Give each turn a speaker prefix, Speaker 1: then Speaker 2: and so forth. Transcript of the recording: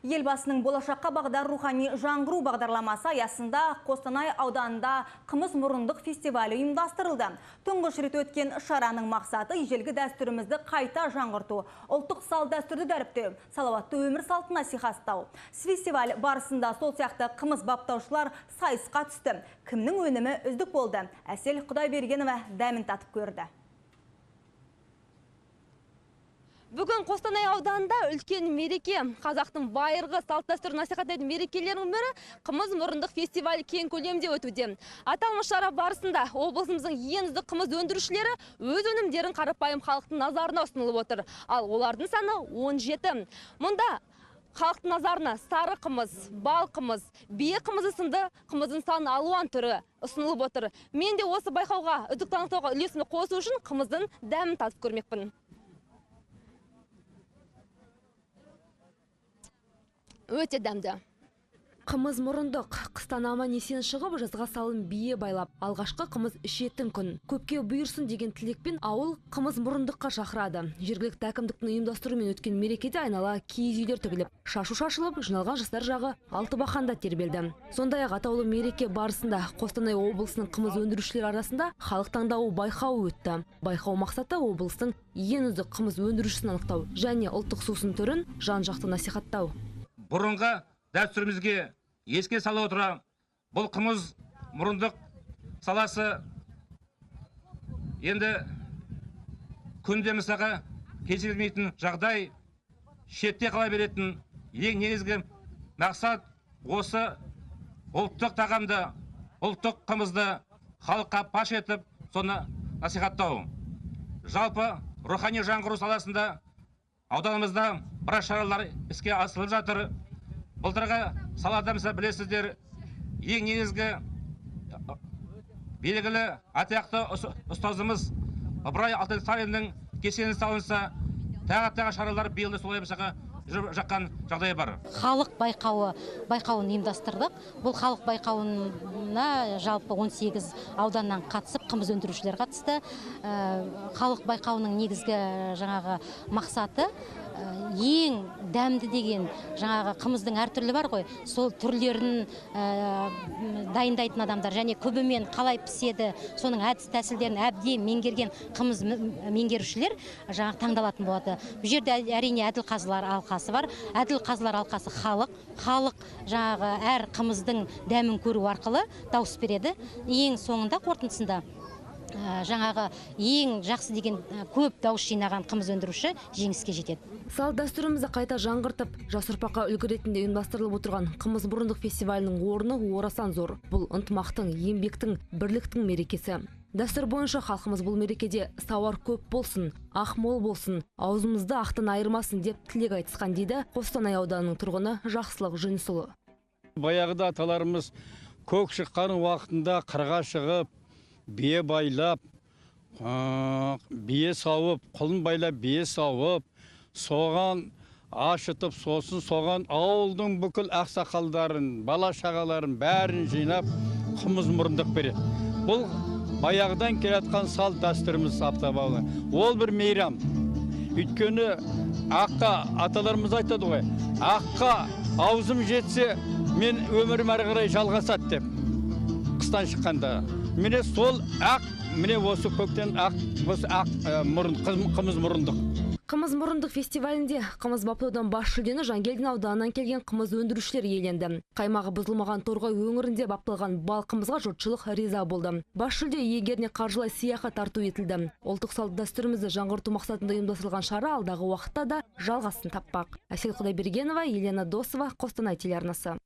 Speaker 1: Елбасының болашаққа бағдар рухани жаңғыру бағдарламасы аясында Қостанай ауданында қымыз мұрындық фестивалі ұйымдастырылды. Тұңғыш рет өткен шараның мақсаты ежелгі дәстүрімізді қайта жаңғырту, ұлттық салт дәстүрді дәріптеу, салауатты өмір салтын насихаттау. Фестиваль барысында сол сияқты қымыз баптаушылар сайысқа түсті. Кімнің өнімі үздік болды? Әсел Құдайбергенова дәмін татып көрді.
Speaker 2: Бүгін Қостанай ауданында үлкен мереке. Қазақтың байырғы салт дәстүрін насихаттайтын мерекелерінің бірі қымыз мұрындық фестивалі кең көлемде өтуде. Аталмыш шара барысында облысымыздың ең үздік қымыз өндірушілері өз өнімдерін қарапайым халықтың назарына ұсынылып отыр. Ал олардың саны 17. Мұнда халықтың назарына сары қымыз, бал қымыз, бие қымызы сынды қымыздың сан алуан түрі ұсынылып отыр. Мен де осы байқауға үздік танытуға үлесімді қосу үшін қымыздың дәмін татып көрмекпін. Өте дәмді.
Speaker 3: Қымыз мұрындық. Қыстан аман есен шығып, жазға салым бие байлап, алғашқы қымыз ішетін күн. Көпке бұйырсын деген тілекпен ауыл қымыз мұрындыққа шақырады. Жергілікті әкімдіктің ұйымдастыруымен өткен мерекеде айнала киіз үйлер тігіліп, шашу шашылып, жиналған жастар жағы алтыбақанда тербелді. Сондай-ақ атаулы мереке барысында Қостанай облысының қымыз өндірушілері арасында халық таңдауы байқауы өтті. Байқау мақсаты облыстың ең үздік қымыз өндірушісін анықтау және ұлттық сусын түрін жан-жақты насихаттау.
Speaker 4: Бұрынғы дәстүрімізге еске сала отыра, бұл қымыз мұрындық саласы енді күнде мысалға кездесмейтін жағдай, шетте қала беретін ең негізгі мақсат осы ұлттық тағамды, ұлттық қымызды халыққа паш етіп, соны насихаттау. Жалпы рухани жаңғыру саласында ауданымызда біраз шаралар іске асырылып жатыр. Былтырғы салада, мысалы, білесіздер, ең негізгі белгілі атақты ұстазымыз Ыбырай Алтынсариннің кешені салынса, тағы шаралар биыл да солай мысалға жүріп жатқан жағдай бар.
Speaker 5: Халық байқауын ұйымдастырдық. Бұл халық байқауына жалпы 18 ауданнан қатысып, қымыз өндірушілер қатысты. Халық байқауының негізгі жаңағы мақсаты ең дәмді деген жаңағы қымыздың әртүрлі бар ғой, сол түрлерін дайындайтын адамдар және күбімен қалай піседі, соның әдіс тәсілдерін әбден меңгерген қымыз меңгерушілер жаңағы таңдалатын болады. Бұл жерде әрине әділ қазылар алқасы бар. Әділ қазылар алқасы халық жаңағы әр қымыздың дәмін көру арқылы дауыс береді. Ең соңында қорытындысында жаңағы ең жақсы деген көп дауыс жинаған қымыз өндіруші жеңіске жетеді.
Speaker 3: Салт дәстүрімізді қайта жаңғыртып, жас ұрпаққа үлгі ретінде ұйымдастырылып отырған қымыз мұрындық фестивалінің орны орасан зор. Бұл ынтымақтың, еңбектің, бірліктің мерекесі. Дәстүр бойынша халқымыз бұл мерекеде сауар көп болсын, ақ мол болсын, аузымызды ақтан айырмасын деп тілек айтысқан, дейді Қостанай ауданының тұрғыны Жақсылық Жүнісұлы.
Speaker 6: Баяғыда аталарымыз көк шыққан уақытында қырға шығып, бие байлап, бие сауып, құлын байлап, бие сауып, соған ашытып, сосын соған ауылдың бүкіл ақсақалдарын, бала шағаларын бәрін жинап, қымыз мұрындық береді. Бұл баяғыдан келе жатқан салт дәстүріміз аптабалы. Ол бір мейрам. Өйткені аққа аталарымыз айтады ғой, аққа аузым жетсе, мен өмірім әрі қарай жалғасады деп. Қыстан шыққанда. Міне сол ақ, міне осы көктен ақ, осы ақ мұрын, қымыз мұрындық.
Speaker 3: Қымыз мұрындық фестивалінде қымыз баптаудан бас жүлдені Жангелдин ауданынан келген қымыз өндірушілер иеленді. Қаймағы бұзылмаған Торғай өңірінде бапталған бал қымызға жұртшылық риза болды. Бас жүлде иегеріне қаржылай сыйақы тарту етілді. Ұлттық салт дәстүрімізді жаңғырту мақсатында ұйымдастырылған шара алдағы уақытта да жалғасын таппақ. Әсел Құдайбергенова, Елена Досова, Қостанай телеарнасы.